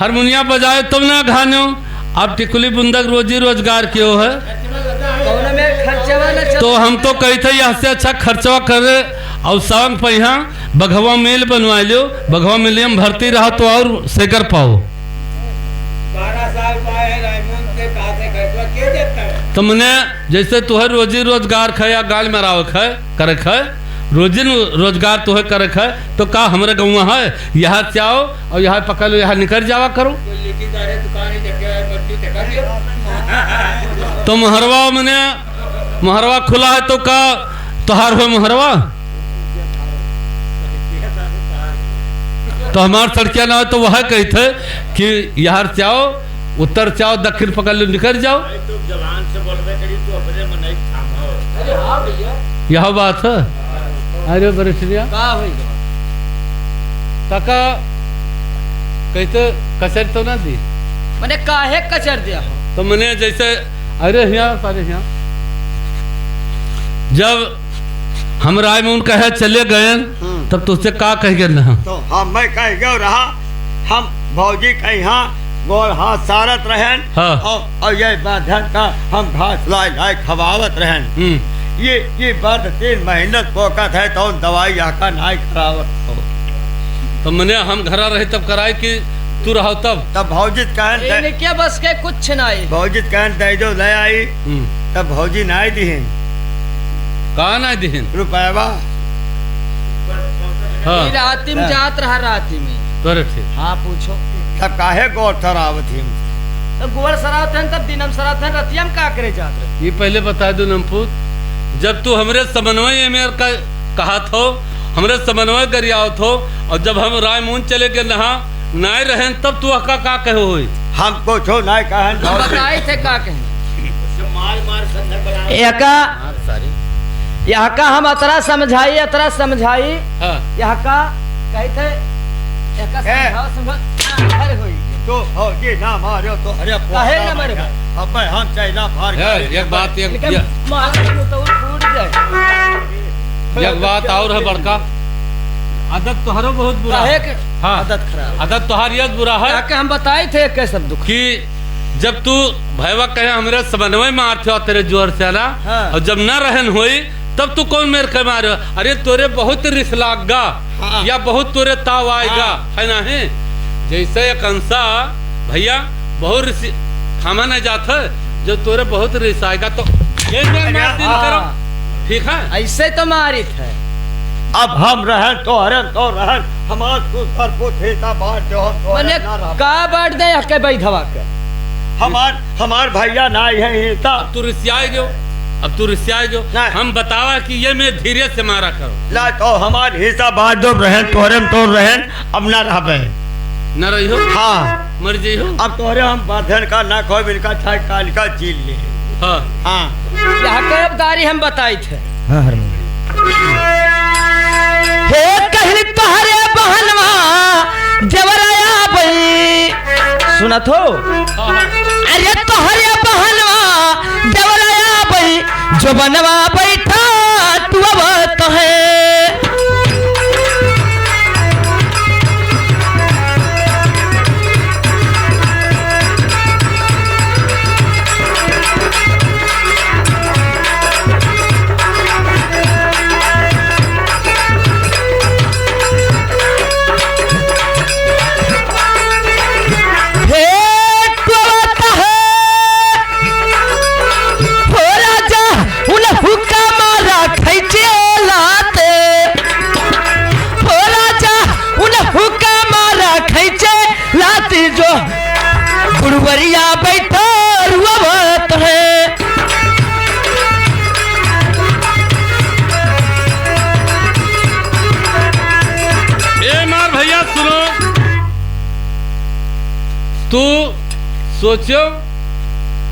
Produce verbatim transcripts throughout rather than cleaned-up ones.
हारमोनिया बजाए तब ना घान्यो, अब टिकुली बुंदक रोजी रोजगार कियो है। कौनो में खर्चवा न चल- तो हम तो कही थे, यह से अच्छा खर्चवा करे और सावन पहिया बघवा मेल बनवा लियो, बघवा मेल में भर्ती रहा तो और सेकर पाओ। बारह साल पाए रायमोहन से कहा से खर्चवा के देता है? तो मने जैसे तुहर रोजी रोजगार खाया गाल मरावक है, करक है, रोजी रो-, रोजगार तोहे करक है, तो का हमरे गौवा है? यहाँ से आओ और यहाँ पकड़ लो, यहाँ निकल जावा करो। तो मोहरवा मने, मोहरवा खुला है तो का तोहार हो मोहरवा? तो हमार सड़किया ना हो तो वह कहते कि यहाँ से आओ, उत्तर से आओ, दक्षिण पकड़ लो, निकल जाओ। भाई, तू जबान से बोलबे करी, तू अपने मन ही थामो। अरे हाँ भैया। यह बात है। अरे बरिस्ट्रिया। का होई? काका, कहते कचर तो ना दी। मने काहे कचर दिया हो? तो मने जैसे, अरे हिया, सारे हिया। जब हम रायमोहन कहे चले गए, हम्म। तब तुझसे का कह गए ना? तो हम मैं कह गयो रहा, हम भौजी के यहाँ गोड़ हाथ सारत रहेन, हाँ। और, और ये बाधन का हम घास लाई लाई खवावत रहेन। हम्म। ये, ये बर्द तीन महीना से पोकत है, तो दवाई यहाँ का नाई करावत हो। तो मने हम घरा रहे तब कराए कि तू रहो तब? तब भौजी कहन दे- इनके बस के कुछ नाई। भौजी कहन दे जो ले आई, हम्म। तब भौजी नाई दिहिन। का नाई दिहिन? रुपयवा। हाँ। ई राती में हाँ। जात रहा राती में। तोरे ठीक। हाँ, पूछो। तब काहे गोड़ सरावत ही? तब गोड़ सरावत हैं, तब दिनम सरावत हैं, रतिया में का करे जात रहे? ये पहले बता दो नमपूत, जब तू हमरे समन्वय में का कहा थो, हमरे समन्वय गरियाओ थो, और जब हम रायमोहन चले गए नहा, नाय रहेन, तब तू अहका का कहो होई? हम कुछो नाय कहन। बताई थे का कहें? एका, हाँ, सारी। एहका हम अतरा समझाई, अतरा समझाई, हाँ। एहका कही थे, एहका ए। समझाओ, समझाओ, अरे होई। तो भौजी ना मारो, तो हरे काहे पोता ना मारे मारे? अब हम चैला फाड़ ए, करी। एक बात, एक लेकिन ये मार के तो फूट जाए। एक बात और है बड़का, आदत तोहरो बहुत बुरा काहे है। के हाँ। आदत खराब। आदत तोहार ये बुरा है। क्या के हम बताए थे कैसे दुख? कि जब तू भैवा कहे हमरे समन्वय में आथे हो तेरे जोर से ना, हाँ। और जब ना रहन होई, तब तू कौन मेर के मारे? अरे तोरे बहुत रिस लाग गा, हाँ। या बहुत तोरे ताव आएगा, हाँ। है ना है? जैसे एक अंसा भैया बहुत रिस खामा नहीं जात है, जब तोरे बहुत रिस आएगा तो ये मेर अरे मार दिन हाँ। करो, ठीक है? ऐसे तो मारित है। अब हम रहन तो हरन तो रहन, हमार दूसर पूछे ता बात जो हम तो मने ना रहब। का बांट दे हके बैठवा के? हमार, हमार भैया नाई है ही ता। अब तू रिसियाए गयो, अब तू रिसियाए गयो। नहीं। हम बतावा कि ये में धीरे से मारा करो। ला तो हमार हिस्सा बांट दो, रहन तोरे में तो रहन, अब ना रहबे। ना रही हो? हाँ। मर जाई हो? अब तोरे हम बांधन का ना खोब, इनका छाई काल का चील ले। हाँ। हाँ। यहाँ के अब दारी हम बताई थे। हाँ, हरमोन। हे कहली तोहरे बहनवा देवराया बई। सुनत हो? अरे तोहरे बहनवा देवराया बई, जो बनवा बैठा तू अब तोहे। हे टोलत है, हो राजा, उन हुक्का मारा खैचे लाते। हो राजा, उन हुक्का मारा खैचे लाते जो गुरुवरिया बैठा रुआवत है। ए मार भैया सुनो, तू सोचो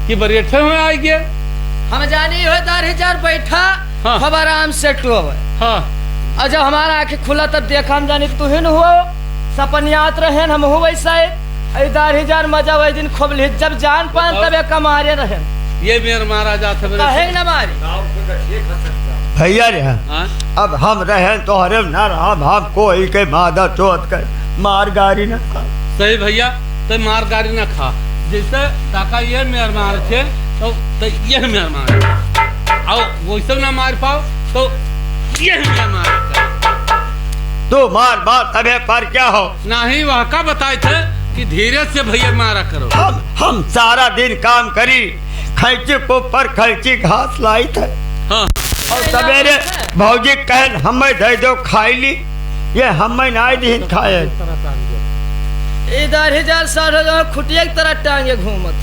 कि बरियठे में आइ गए। हम जानी हो दाढ़ी जार बैठा, हाँ। खूब आराम से टोवे। हाँ। और जब हमारा आँखें खुला तब देखा हम जानी कि तू ही न हुआ, सपनियात रहेन हम हूँ वैसा है। अरे दाढ़ी जार मजा वही दिन खूब ली, जब जान पान बताओ। तब एक कमारे रहेन। ये मेर मारा जात है मेरे कहे से। न मारी। भैया रे, हाँ? अब हम रहेन तोहरे ना रहब, हम कोई के मादर चोद के मार गारी ना खाब। सही भैया, ते मार गारी ना खा। जैसे ताका ये मेर मार थे, तो, तो ये मेर मार। अउ वैसे ना मार पाओ, तो ये मेर मार कर। तू मार, मार, तबे पर क्या हो? नहीं, वह का बताए थे कि धीरे से भैया मारा करो। हम, हम सारा दिन काम करी, खैची के ऊपर खैची घास लाइत है। हाँ। अउर सबेरे भौजी कहन, "हमें दे दो, खाई ली।" ये हमें नाई दिहिन खाए। इधर ही जा, साढ़े जो खुटिया की तरह टांगे घूमत।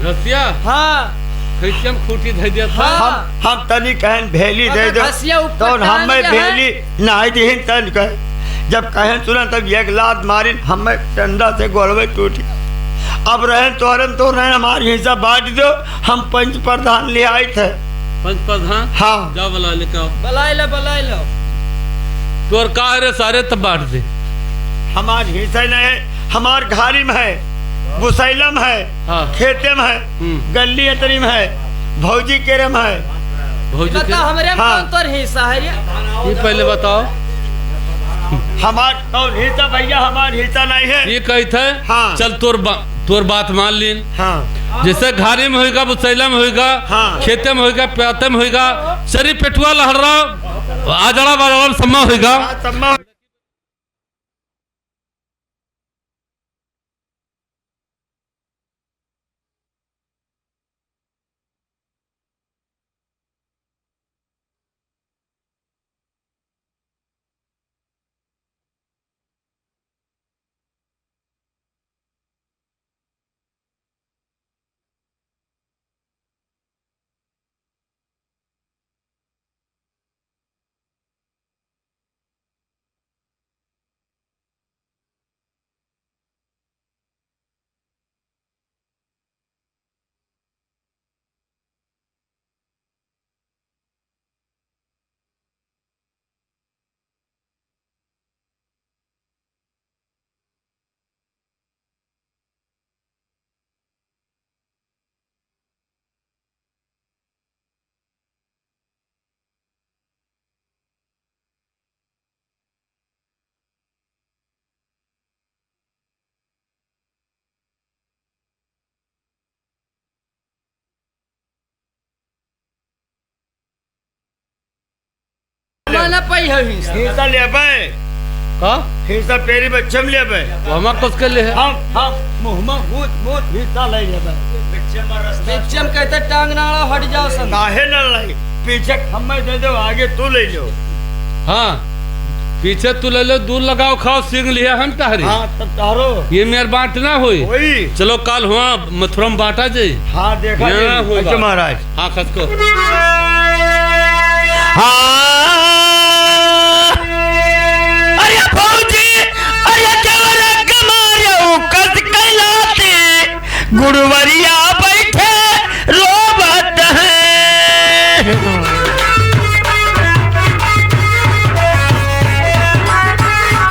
रसिया? हाँ। खैचिया में खूटी धै दिया था। हाँ। हम, हम तनी कहन, "भेली दे अगर दो।" घसिया ऊपर तो टांग हमें दिया है। भेली नाई दिहिन तन कह, जब कहन सुनन तब एक लात मारिन, हमें डंडा से गोड़वे टूटी। अब रहन तोहरन तो रहन, हमार हिस्सा बांट दो, हम पंच प्रधान ले आए थे। पंच प्रधान? हाँ। जाओ बुला ले, आओ। बुलाए ला, बुलाए ला। तोर का रे सारे तब बांट दे। हमार हिस्सा नहीं है, हमार घारी में है, बुसैला में है। हाँ। खेते में है, हम्म। गल्ली अतरी में है, भौजी केरे में है। भौजी बता, केरे? हमरे में हाँ। कौन तोर हिस्सा है रे? ये पहले बताओ। हमार कौन हिस्सा भैया, हमार हिस्सा नहीं है। ये कही थे, हाँ। चल तोर बा-, तोर बात मान लीन। हाँ। जैसे घारी में होइगा, बुसैला में होइगा, हाँ। खेते में होइगा, प्याते में होइगा, सरी पेटुआ लहर रहा, आजड़ा बाजड़ा में सम्मा होइगा। हाँ, सम्मा। माना पाई है हिस्सा। हिस्सा लेबे। का? हिस्सा पेरी बच्चे में लेबे। वो हमार कस के ले है? हम, हम मुँह में मूत, मूत हिस्सा ले लेबे। बिच्चे में कहते टांग नाड़ा हट जाओ सन। काहे ना लाई? पीछे हमें दे दो, आगे तू ले लो। हाँ, पीछे तू ले लो, दूर लगाओ, खाओ, सींग लिया हम टहरी। हाँ, तब टहरो। ये मेर बांट ना होई। होई। चलो, काल हुआ मथुरा में बांटा जाई। हाँ, देखा यहाँ जाई। होगा। अच्छा, महाराज। हाँ, खसको। हाँ। अरे भौजी, अरे देवरा कमायो कस कैलाते, गुड़वरिया बैठे रोवत है।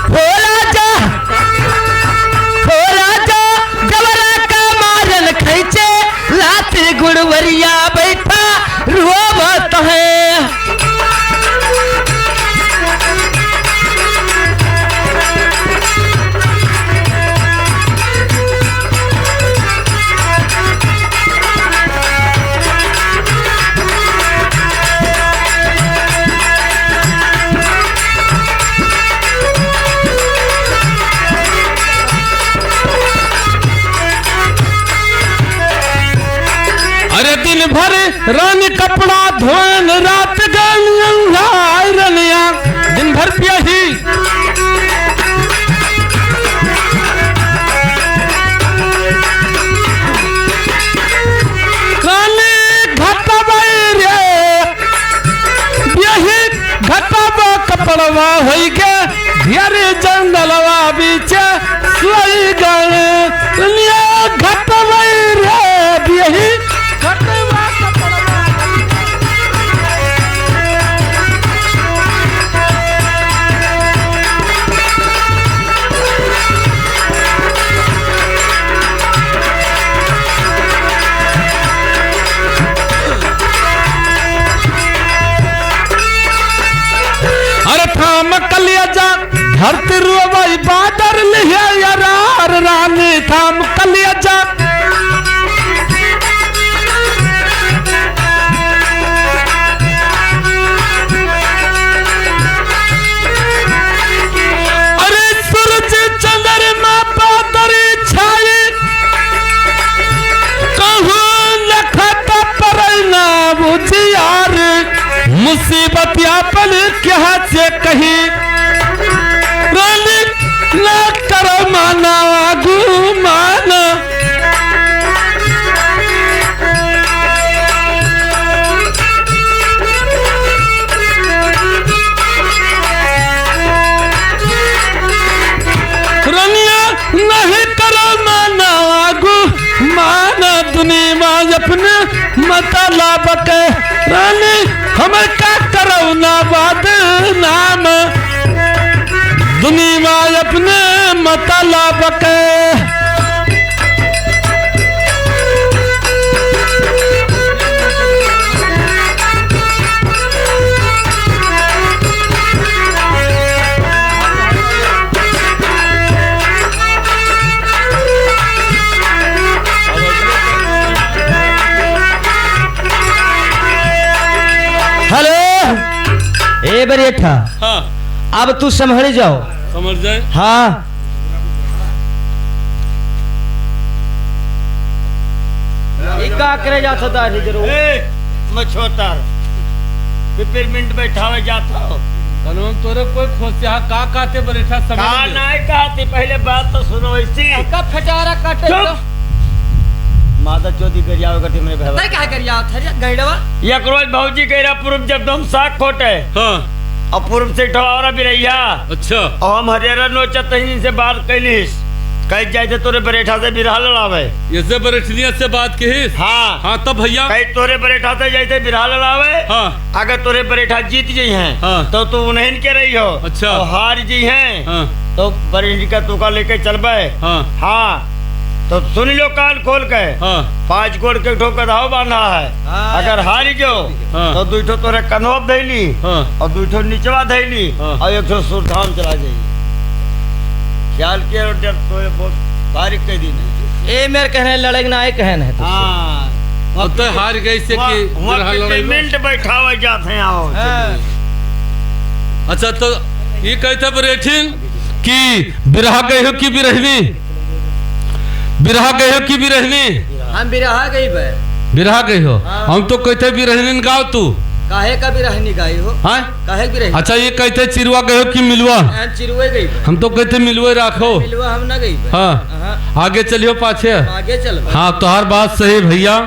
हो राजा, हो राजा, देवरा का मारन खैचे, लात गुड़वरिया बैठा रोवत है। अरे दिन भर रानी कपड़ा धोएन, रात गन अंधार रनिया, दिन भर पियही। काली घटबै रे, यही घटब कपड़वा होई के, घेर जंगलवा बीच सोई गए। दुनिया घटबै रे, यही घटब कपड़वा। अरे थाम कलिया जा, धरती रोवई बादर लिहे यार, रानी थाम कही रानी ना करो माना गुमान। रनिया नहीं करो माना गुमान, दुनिया अपने मतलब के रानी, हम का करो ना बदनाम, दुनिया अपने मतलब के। हेलो, ए बरियठा, हाँ। अब तू संभल जाओ। समझ जाए। हाँ। ई का करे जात हो दाढ़ी जरूर? ए, मछोतर, पिपरमिंट बैठावे जात हो। कनवा में तोरे कोई खोसिया का काते बरेठा समझ का ले। नाय कहती, पहले बात तो सुनो इसी। का फटारा काटे चुप। तो? माता चोदी गरियावे करती मेरे भाई। तै काहे गरियावत है रे, गैड़वा? एक रोज भौजी गैरा पूरब जब दम साग खोटे। हाँ। और पूरब से एक ठो औरा बिरहिया। अच्छा। और हम हरियारा नोचत तहीं से बात कैलिस। कह जाए थे तोरे बरेठा से बिरहा लड़ावे। ये से बरेठनिया से बात किहिस? हाँ। हाँ, तब भैया? कह तोरे बरेठा से जाए थे बिरहा लड़ावे। हाँ। अगर तोरे बरेठा जीत गई हैं, हाँ। तो तू उन्हें के रही हो। अच्छा। और हार गई हैं, हाँ। तो बरेठा का तोका लेके चलबे। हाँ। हाँ। तो सुन लो कान खोल के। हाँ। पाँच गोड़ के ठो गदहो बांधा है। हाँ। अगर हार गयो, हाँ। तो दुई ठो तोरे कन्हवा धैली, हाँ। और दुई ठो निचवा धैली, हाँ। और एक ठो सुरधाम चला जाई। ख्याल किया और जब तो ये बहुत बारीक कह दी नहीं। ए मेरे कहने लड़े ना, आए कहन है तो। हाँ। अब तो हार गई से वहाँ, कि वहाँ बिरहा लड़े में। पेमेंट बैठावे जात हैं, आओ, हाँ। चलिए। अच्छा, तो ये कहते बरेठिन कि बिरहा गए हो कि बिरहनी? बिरहा गए हो कि बिरहनी? हम बिरहा गई बे। बिरहा गए हो? हाँ। हम तो कहते बिरहनी गाओ तू। काहे का बिरहनी गाई हो? हाँ? काहे बिरहनी? अच्छा, ये कहते चिरवा गए हो कि मिलवा? हाँ, चिरवे गई बे। हम तो कहते मिलवे राखो। मिलवा हम ना गई बे। हाँ। हाँ। आगे चलियो पाछे। हम आगे चल बे। हाँ, तोहार बात सही भैया।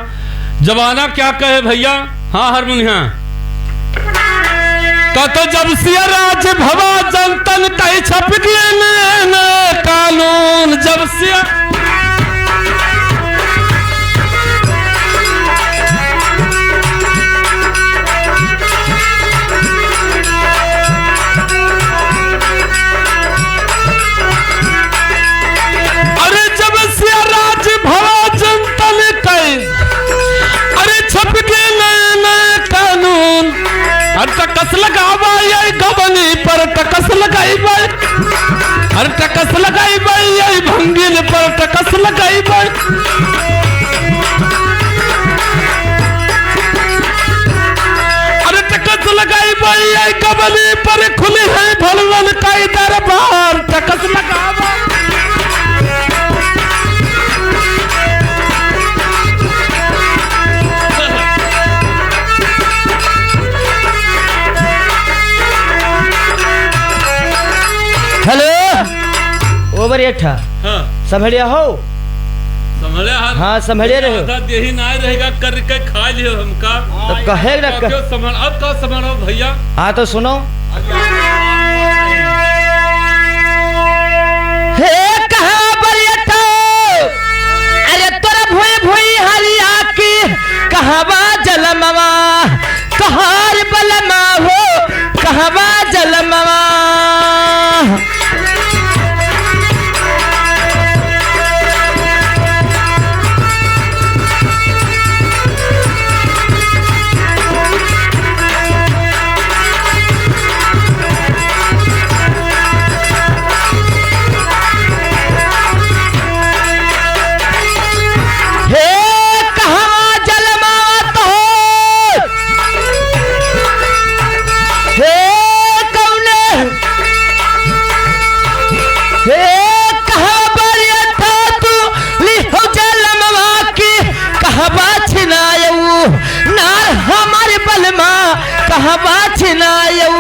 जमाना क्या कहे भैया? हाँ, हारमोनिया। कहत जब से राज भवा जनतन कहीं छप गए नैन कानून, जब से अरे जब से राज भवा जनतन कहीं, अरे छप गए नैन कानून। अरे टकस लगावा ये गबनी पर टकस लगाई बाई। अरे टकस लगाई बाई ये भंगिल पर टकस लगाई बाई। अरे टकस लगाई बाई ये गबनी पर खुली है भलवन का दरबार। टकस लगावा। हेलो, ओ बरियठा। हाँ। संभलिया हो? संभलिया हाथ हाँ, संभलिया रहो। आधा देही नाय रहेगा, कर के खा लियो हमका। तो कहे ना अब कह- क्यों संभल, अब का संभलो भैया? हाँ, तो सुनो। हे कहाँ बरियठा? अरे तोरा भुई भुई हरिया की कहवा जलमवा? तोहार बलमा हो, कहवा जलमवा? हे कहवा जलमावत हो? हे कौने? हे कहवा बरियठा तू लिहो जलमवा की कहवा छिनायऊ? नार हमार बलमा कहवा छिनायऊ?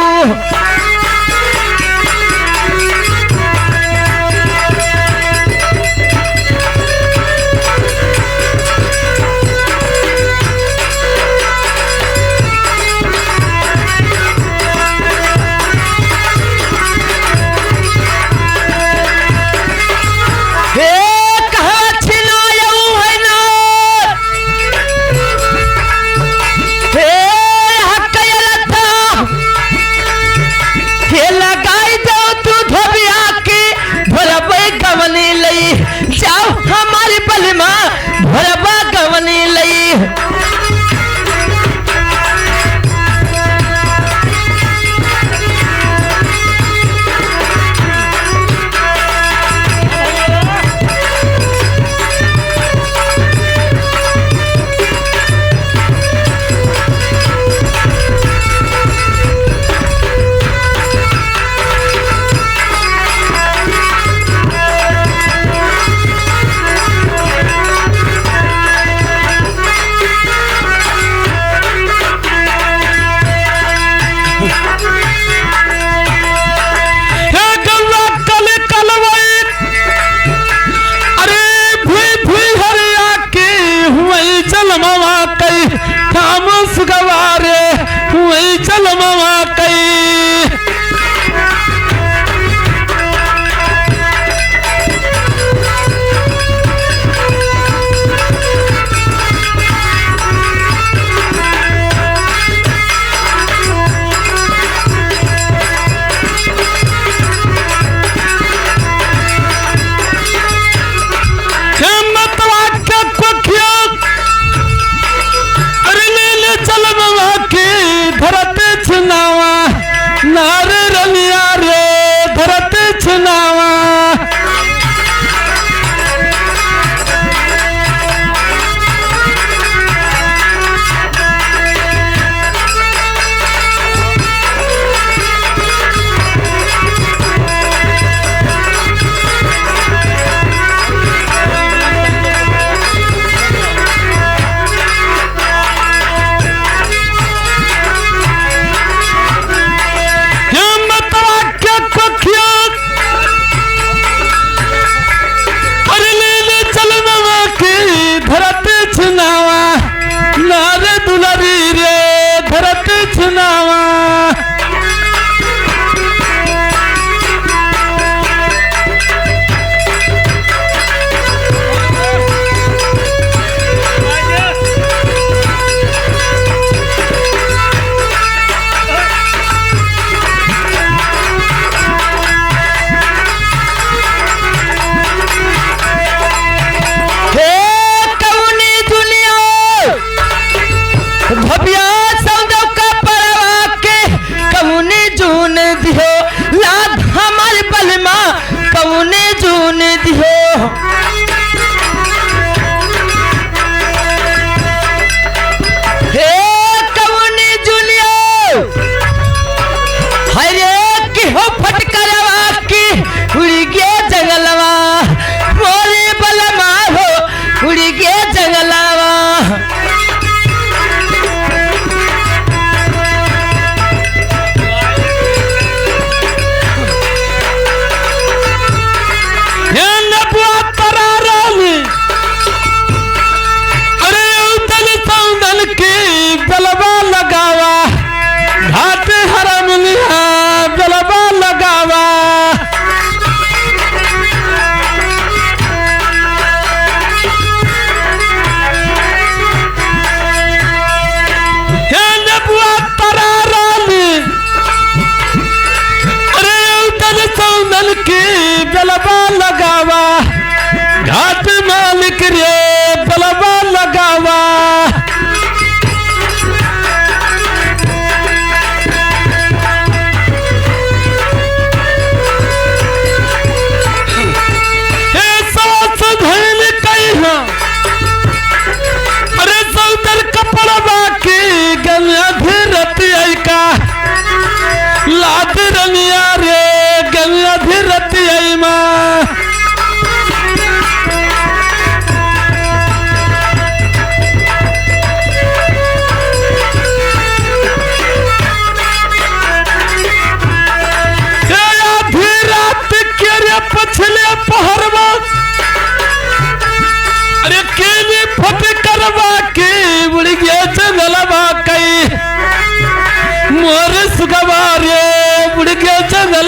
माँ भरवा गवनी लई। हे गौरा कल कलवई, अरे भुई भुई हरिया के हुई जलमवा कई, ठाम सुगवा रे हुई जलमवा कई। खेमतवा के कोखिया, अरे ले ले चलमवा के धरत छिनावा, नारे रनिया रे धरत छिनावा। खेमतवा के कोखिया, अरे ले ले चलमवा के धरत छिनावा, नारे दुलारी रे धरत छिनावा। हे कौनी दुनिया, भबिया सौदव का परवा के कौनी जून दिहो, लाद हमार बलमा कौनी जून दिहो। हे कौनी जुलियो, हरे की हो फटकरवा की उड़ गया जंगलवा, मोरे बलमा हो उड़ गया जंगलवा। हे नबुआ तरारानी, अरे उतल सौंदन की बेलवा लगावा, घाट हरमलिया बेलवा लगावा। हे नबुआ तरारानी, अरे उतल सौंदन की बेलवा लगावा, घाट मालिक रे बेलवा लगावा। हे सास धैल कइहाँ, अरे सौदर कपड़वा की गंगा धीरत आई का, लाद रनिया रे गंगा धीरत आई माँ। ए आधी रात के रे पछले पहरवा, अरे केली फटकरवा के उड़ गया जंगलवा कई, मोर सुगवा रे उड़ गया जंगल।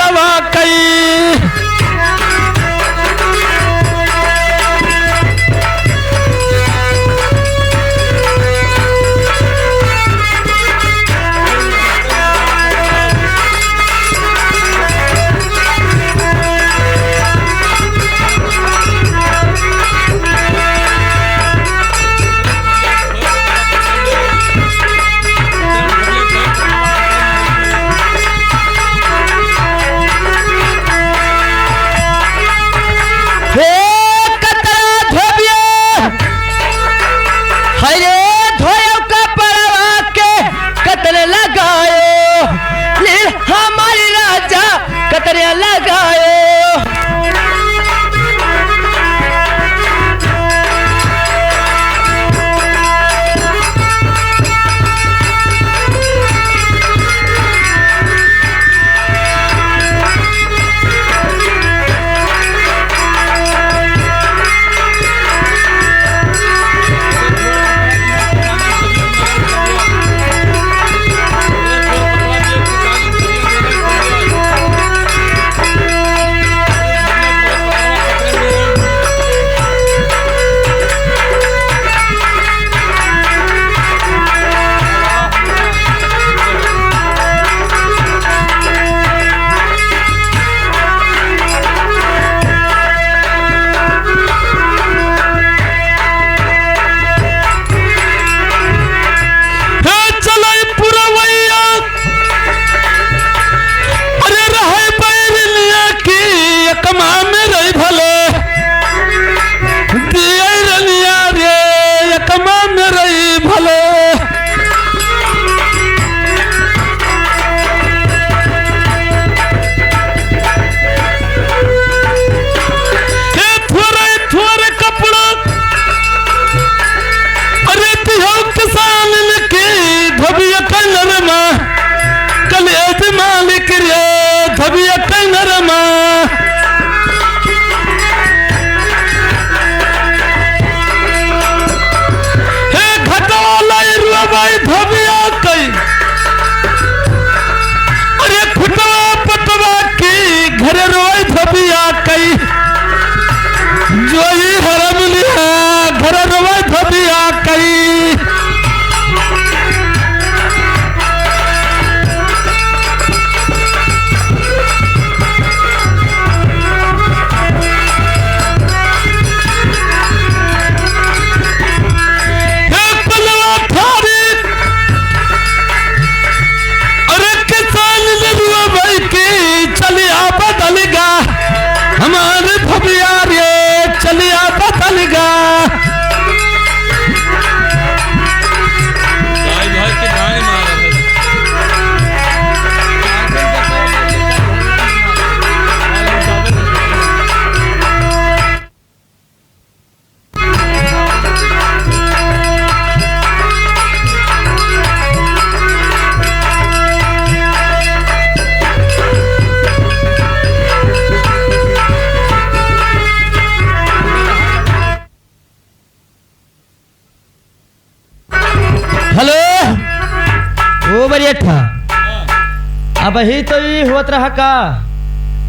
पर ये था। हाँ। अबही तो ई होत रहा का?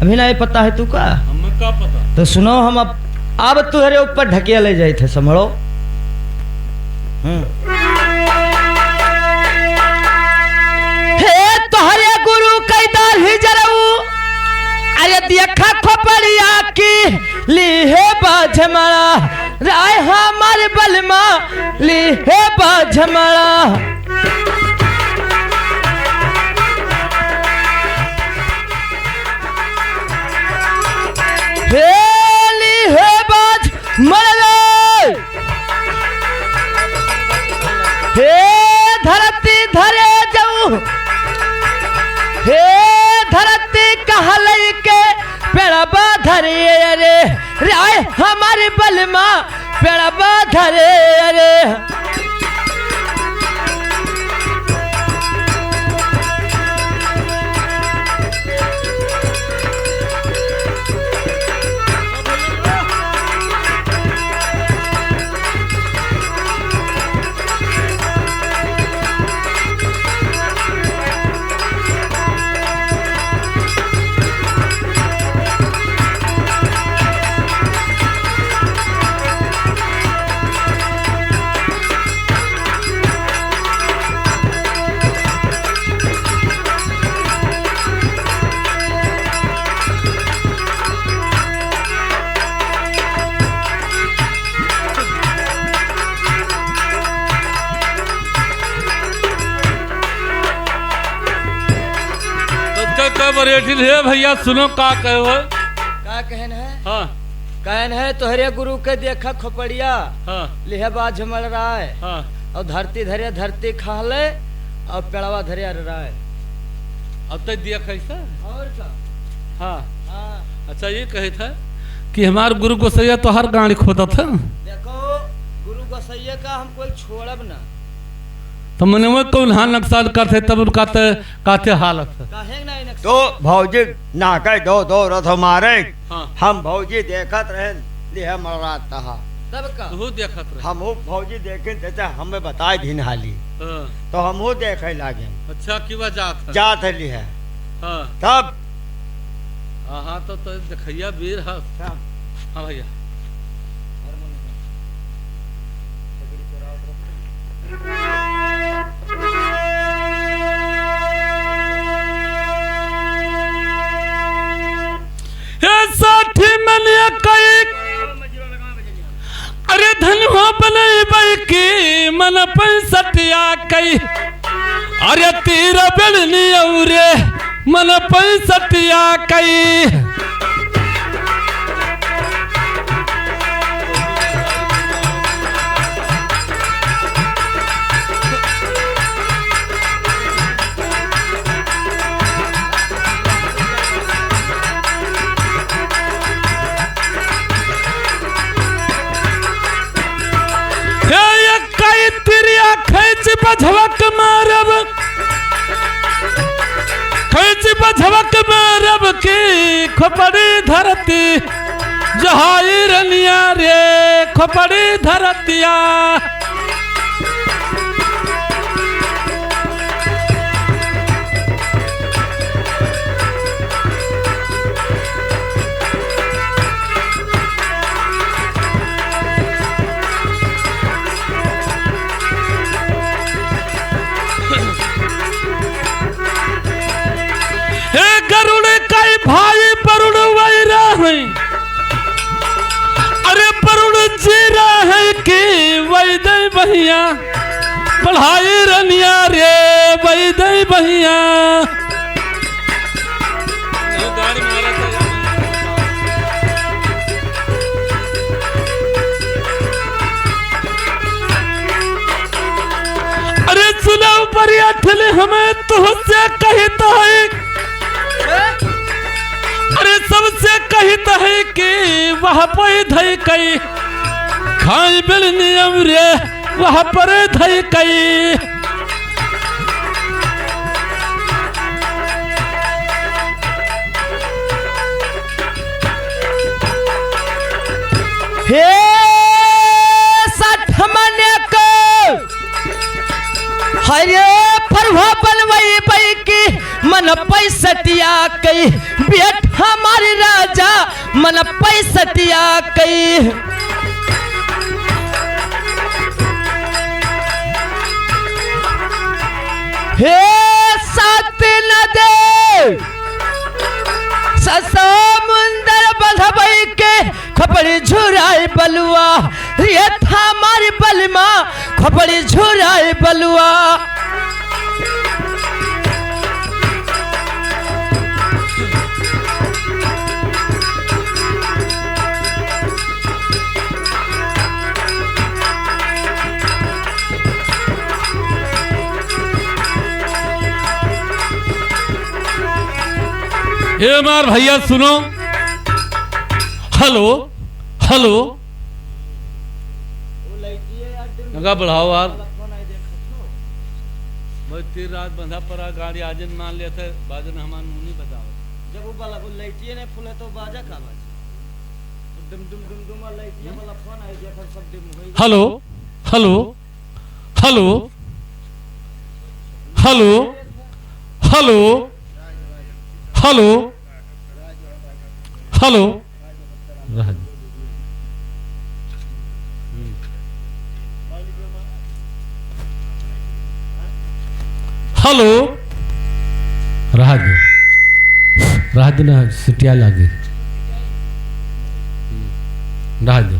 अभी ना ये पता है तू का? हमें का पता? तो सुनो, हम अब, अब तुहरे ऊपर ढकिया ले जाइत है, संभलो। हम्म। हे तोहरे गुरु कई दाल ही जरऊ, अरे देखा खोपड़िया की ली है बाझमड़ा, राय हमार बलमा ली है बाझमड़ा। हे ली हे बाझमड़ा। हे धरती धरे जऊ, हे धरती कहलई के पेड़बा धरे रे, रे आय हमार बलमा पेड़बा धरे रे। तब तक का बरेठिल है भैया, सुनो का कहो है। का कहन है? हाँ। कहन है, तोहरे गुरु के देखा खोपड़िया, हाँ। लिहे बाझ मल रहा है। हाँ। और धरती धरे धरती खा ले, और पेड़वा धरे अर रहा है। अब तक दिया कैसा? और का? हाँ। हाँ। अच्छा, ये कहे था कि हमार गुरु गोसैया तो हर गाड़ी खोदत है। देखो, गुरु गोसैया का हम कोई छोड़ब ना। तो मने वो कौन हाल नक्शा करते, तब उनका ते काते हालत है। काहे ना इनक तो भौजी ना कह दो, दो रथ मारे। हाँ। हम भौजी देखत रहे, लिहे मलरात तहा। तब का? तू देखत रहे। हम वो भौजी देखे, जैसे हमें बताए दिन हाली। हाँ। तो हम वो देखे लागे। अच्छा, की बात जात है? जात है लिहे। हाँ। तब हाँ, हाँ, तो, तो देखैया वीर ह। हाँ। हाँ भैया। हे साठी मन कई, अरे धनुहा बनई बई की मन पैंसठिया कई। अरे तीर बेलनी औरे मन पैंसठिया कई। हे एक कई तिरिया खैंच बझवक मारब, खैंच बझवक मारब की खोपड़ी धरती, जहाई रनिया रे खोपड़ी धरतिया। हे गरुड़ काई भाई वरुण वैरा है। अरे वरुण जी रहे कि वैदे बहिया, पढ़ाई रनिया रे वैदे बहिया। अरे सुनो बरिया ठिल हमें तुझसे कहित है। अरे सबसे कहित है कि वह पै धई कई खाई बिलनी अमरे वह पर धई कई। हे सठ मने को हरे फरुहा बनवै मन पैसटिया कई, बेट हमार राजा, मन पैसटिया कई। हे सात नदी, स-, समुंदर बंधबई के, खोपड़ी झुराई बलुआ, रे था मारी बलमा, खोपड़ी झुराई बलुआ। ए हमार भैया सुनो, हेलो, हेलो। लगा बढ़ाओ यार। मैं तीन रात बंधा पड़ा, गाड़ी आज मान लिया था, बाजन हमार मुंह नहीं बताओ। जब वो वाला, वो लाइटिए नहीं फूले तो बाजा का बाजे? डुम डुम डुम डुम वाला लाइटिए वाला फोन आई गया, फिर सब डिम हो गई। हेलो, हेलो, हेलो, हेलो, हेलो, हेलो, हेलो। रह दे। हेलो, रह दे, रह दे ना, सिटिया लागे, रह दे।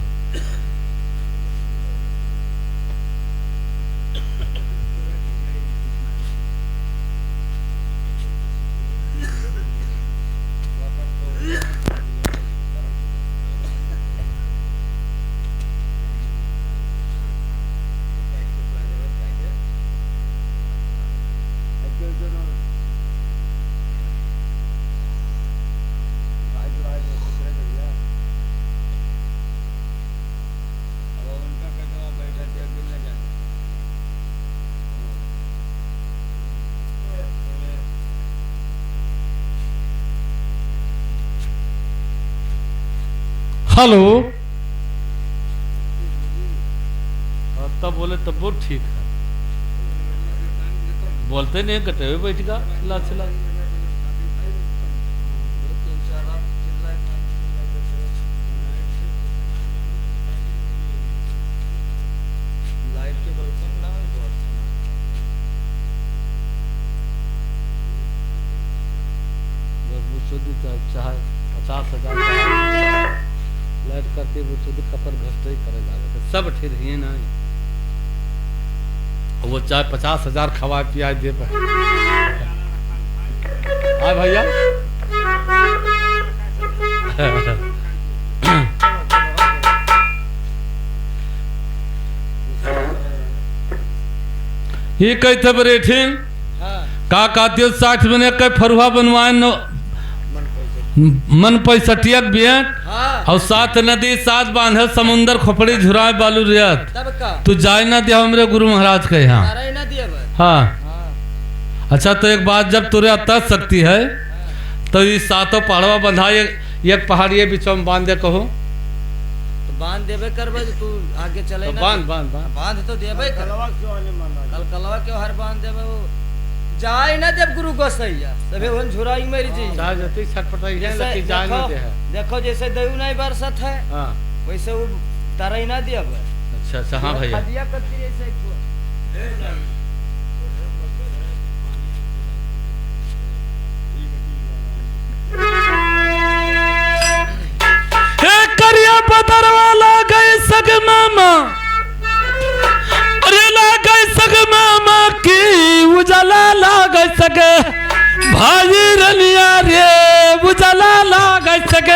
हेलो। हाँ, तब बोले, तब बोल, ठीक है। बोलते नहीं, कटे हुए बैठ गा, चिल्ला चिल्ला। लाइट के बल्ब ना हो, बहुत बस बुझो दी चाहे, चाहे पचास हजार का लाइट करके बुझो दी कपर घट ही करे लागे, तो सब ठेर ही ना। वो चाहे पचास हजार खवाए पियाए दे पे। हाँ भैया। ये कहते बरेठिन, हाँ। का कहते हो, साठ मने के फरुहा बनवाए न, मन पैसठिया के बेंट, हाँ। और सात नदी सात बांधे समुंदर खोपड़ी झुराए बालू रेत। तब का? तू जाए ना दिया हमरे गुरु महाराज के यहाँ। तारा ही ना दिया बस। हाँ। हाँ। अच्छा, तो एक बात, जब तोरे अतना शक्ति है, हाँ। तो ये सातों पहाड़वा बंधा, एक, एक पहाड़ ये बीचों में बांध दे कहो। तो बांध देबे करबे, तो तू आगे चले तो ना बांध, दे। बांध, बांध। बांध तो देबे कर। कलवा क्यों आने माना? कल कलवा क्यों हर बांध देबे वो? जाए ना देब गुरु गोसैया, तबे उहन झुराई मर जी। चाहे जतई छटपटाई है, जैसे लेकिन जाए ना देखो, दे है। देखो जैसे दयू नहीं बरसत है, हाँ। वैसे वो तरई ना दिया बे। अच्छा, अच्छा, हाँ भैया। खदिया कतरी ऐसे एक ठो। हे करिया बदरवा लागे सग मामा, अरे लागे सग मामा की उजाला लागे सग भाई रनिया रे, उजाला लागे सग।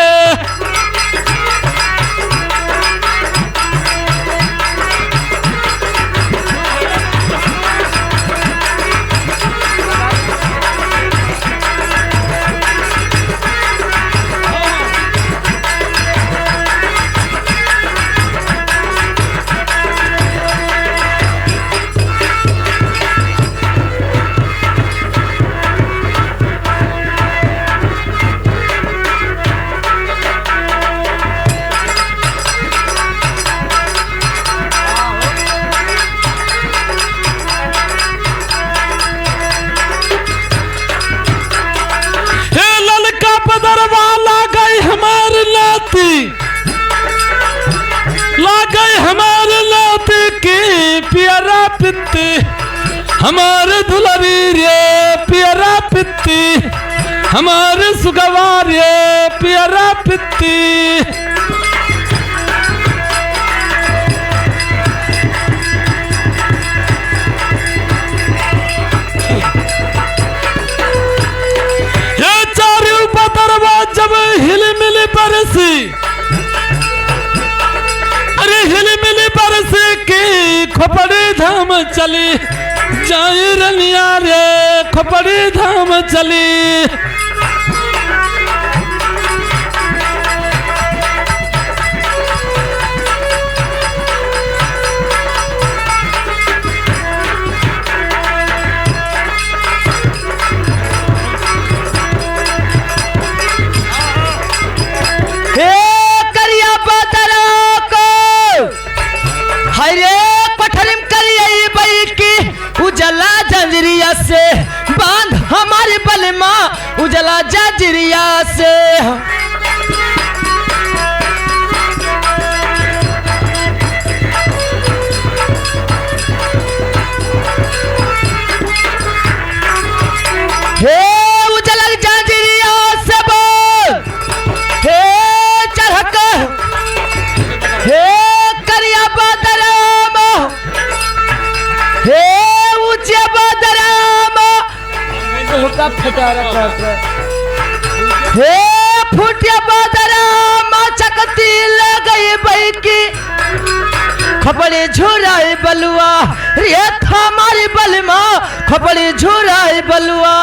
हमार दुलरी रे पियरा पित्ती, हमार सुगवा रे पियरा पित्ती। ये चारू बदरवा जब हिलमिल बरसी, अरे हिलमिल बरस के खोपड़ी धाम चली, जाई रनिया रे खोपड़ी धाम चली। हे करिया बदरा को, हाय रे कोठरी में करिया ई बई की, उजला जंजरिया से बांध हमारी बलमा, उजला जंजरिया से। हे उजलल जंजीरिया से बोल, हे चढ़क, हे करिया बदराम, हे ऊंचे बदराम, हुक्का फटा रखा है। हे फूटिया बदराम, चकती ले गई बइकी। खपड़ी झुराई बलुआ, रे था मारी बलमा, खपड़ी झुराई बलुआ।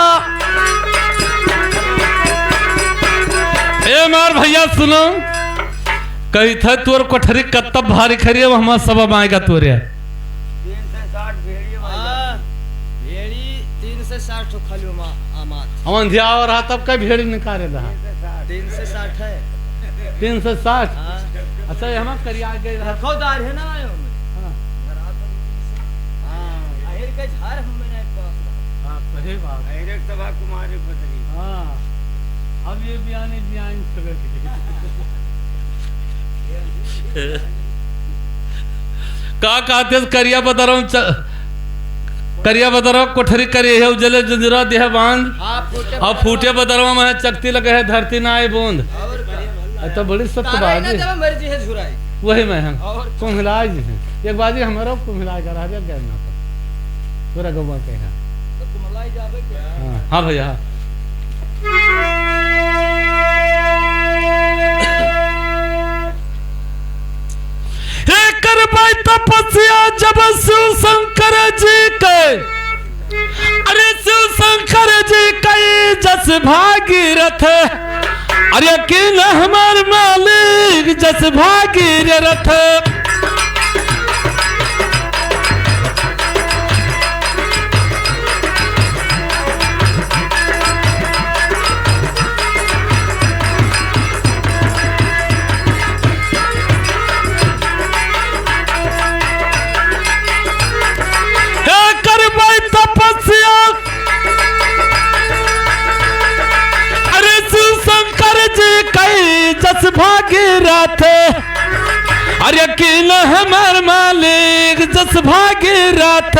ए मार भइया सुनो, कही था तोर कोठरी कत्ता भारी खरी है, वो हमार सब मायगा तोरे। तीन सौ साठ भेड़ी वाला। हाँ, भेड़ी तीन सौ साठ ठो खाली मा-, आमात। हम अंधिया और रहा तब कई भेड़ी निकाले रहा। तीन सौ साठ है। तीन सौ साठ? हाँ। अच्छा, ये हमार करिया गए रहा। रखौदार है ना आयो में। हाँ। हाँ। अहिर के झार हम में नहीं पास रहा। हाँ, सही बात। अहिर एक सभा कुमारी बदली। हाँ। अब ये बयानी बयान चले। का कहते हैं, करिया बदरवा च-, करिया बदरवा कोठरी करिया है, उजले जंजीरा देह बांध। हाँ, फूटे और फूटे बदरवा में चकती लगे है, धरती ना आए बूंद। और क्या? अ, तो बड़ी सत्य तारा बात ना है। जब मर्जी है झुराई। वही में हम और कुम्हिलाए जी हैं। एक बाजी हमारा कुम्हिलाए का रह गया ना। पूरा गौवा के हैं। तो कुम्हिलाए जावे के? हाँ, हाँ भइया, हाँ। हे करबै तपस्या जब शिव शंकर जी के, अरे शिव शंकर जी कई जस भागीरथ, अरे कीन हमार मालिक जस भागीरथ। हे करबै तपस्या, अरे शिव शंकर जी कई जस भागीरथ। अरे कीन हमार मालिक जस भागीरथ।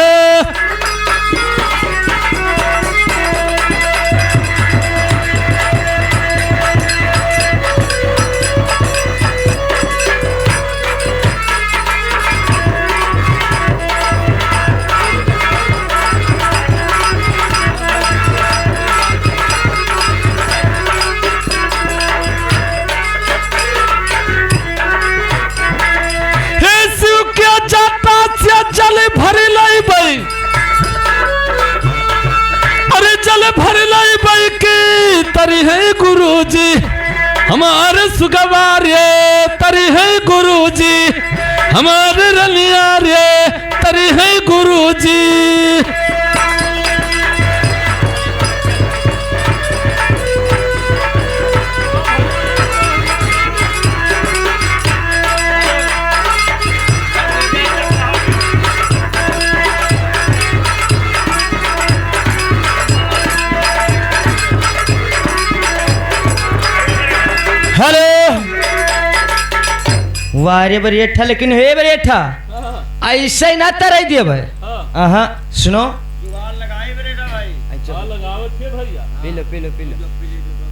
हे शिव के जटा से जल भर लइबै। अरे जल भर लइबै के तरिहैं गुरुजी, हमार सुगवा रे तरिहैं गुरुजी, हमार रनिया रे तरिहैं गुरुजी। हेलो। वाह रे बरियठा, लेकिन हे बरियठा, हाँ। ऐसे ही ना तराई दिए भाई। हाँ। अहाँ, सुनो। हाँ, लगावत के भैया। पी लो, पी लो, पी लो। जो पी ले दो,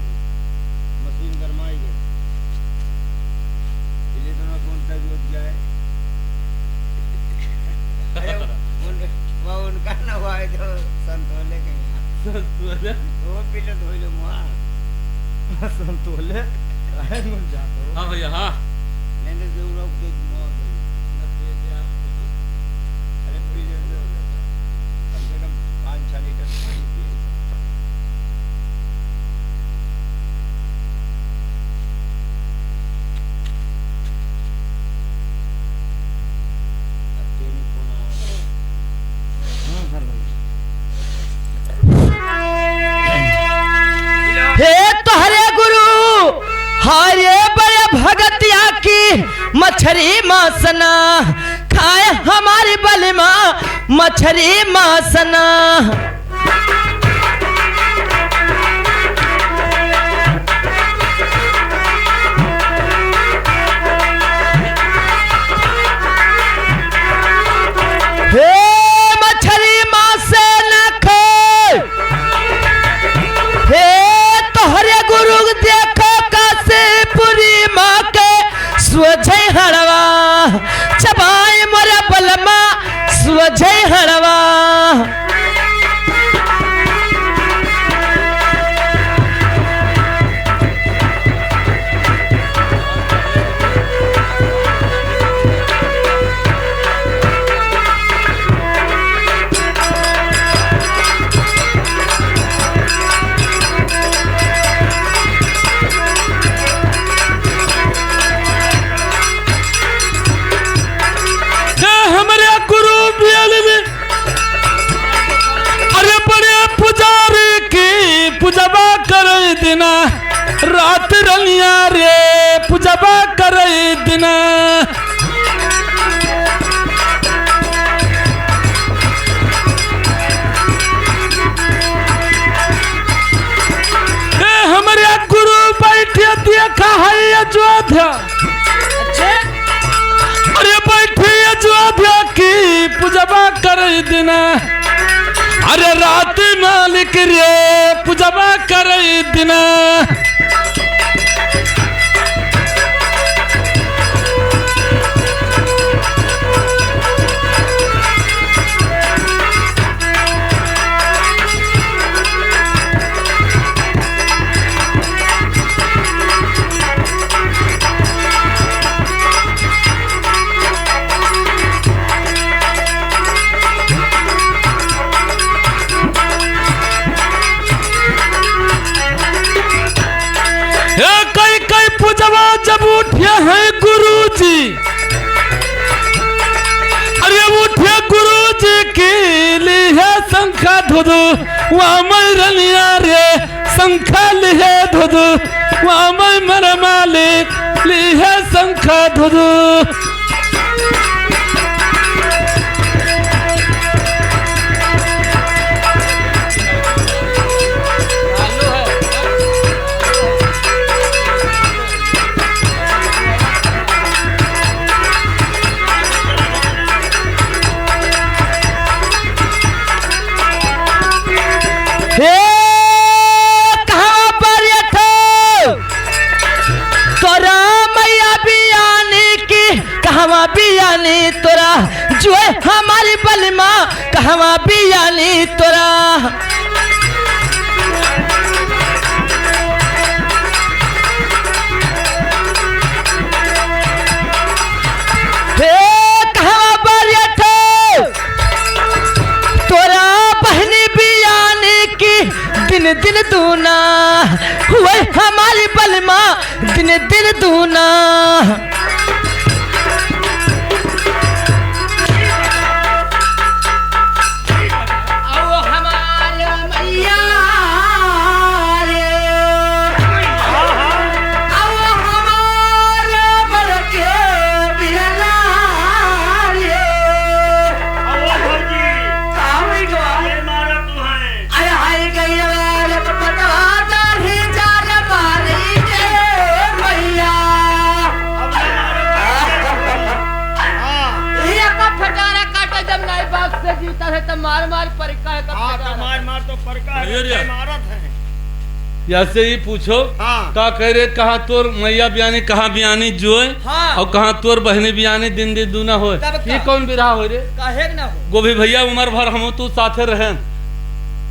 मशीन गरमाई गई। पी ले दो ना, कौन सा यूज जाए? अरे, उन-, वो उनका ना हुआ है जो संतोले के यहाँ। संतोले? वो पी ले, धोई लो मुआ। संतोले? काहे मुड़ जाते हो? हाँ भैया, हाँ। नहीं, नहीं, जो लोग जो मुआ गई। अरे, पी ले, पी ले। कम से कम पाँच छः लीटर पानी पिए। अब तेरी फोन आ। हाँ, हेलो। हे तोहरे गुरु, हरे बड़े भगतिया की मछरी मांस ना खाए हमारी बलिमा, मछरी मांस ना। हे मछरी मांस ना खाए। हे तोहरे गुरु देखो काशीपुरी माँ के सोझे हड़वा, चबाई मोरे बलमा सोझे हड़वा। हे हमरे गुरु बियालिनी, अरे बड़े पुजारी की पूजवा करे दिना, रात रनिया रे पूजवा करे दिना। ए, हमरे गुरु बैठे देखा है अयोध्या। अच्छा। अरे बैठे अयोध्या की पूजवा करे दिना। अरे रात मालिक रे पूजवा करे दिना। हे कई कई पूजवा जब उठे हैं गुरुजी, अरे उठे गुरुजी की लिहे शंखा धुधु, वामय रनिया रे शंखा लिहे धुधु, वामय मर मालिक लिहे शंखा धुधु। हे, कहाँ पर ये ठो? तोरा मैया बियानी की, कहवा बियानी तोरा? जो हमारी बलिमा, कहवा बियानी तोरा? हे कहवा बारिया ठो तोरा बहनी बियानी की दिन दिन दूना हुए हमारी बलमा दिन दिन दूना। आओ हमारे मैया। जीवता है तो मार मार परिका है, कब हाँ, तक तो आ रहा मार है? मार तो परिका है, अरे, अरे। कब मारत है? या से ही पूछो, हाँ। का कह रहे, कहाँ तोर मैया बियानी, कहाँ बियानी जोए, हाँ। और कहाँ तोर बहिनी बियानी दिन दिन दूना होए। तब ये का? कौन बिरहा हो रे? काहे के ना हो? गोभी भैया उमर भर हम तू साथे रहेन,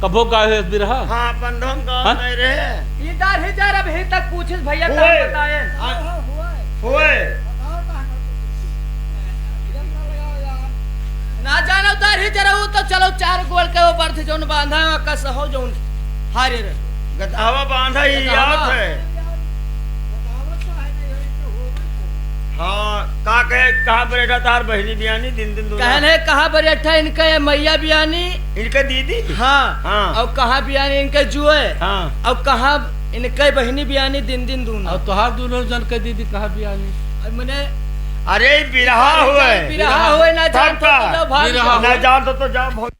कबो गाए है बिरहा? हाँ, बंधो में गाँव हाँ? में रहे। ये दार ही जा रहा, अभी तक पूछिस भैया, हुए। का बताएन? आ, हुए। ना जानो दाढ़ी जरा, वो तो चलो चार गोल के वो बर्थ जौन बांधा है, कस हो जौन हारे रहे। गदहवा बांधा ही गदहवा। याद है। हाँ, का कहे, कहाँ बरेठा तार बहिनी बियानी, दिन दिन दूना। कहन है, कहाँ बरेठा इनके मैया बियानी? इनके दीदी? हाँ। हाँ। और कहाँ बियानी इनके जुए? हाँ। और कहाँ इनके बहिनी बियानी, दिन दिन दूना। और तोहार दोनों जन के दीदी कहाँ बियानी? और मने अरे, बिरहा हुए। बिरहा हुए, ना तब जानतो का? तो जाओ भाग बिरहा जाओ। ना जानतो तो जाओ भाग।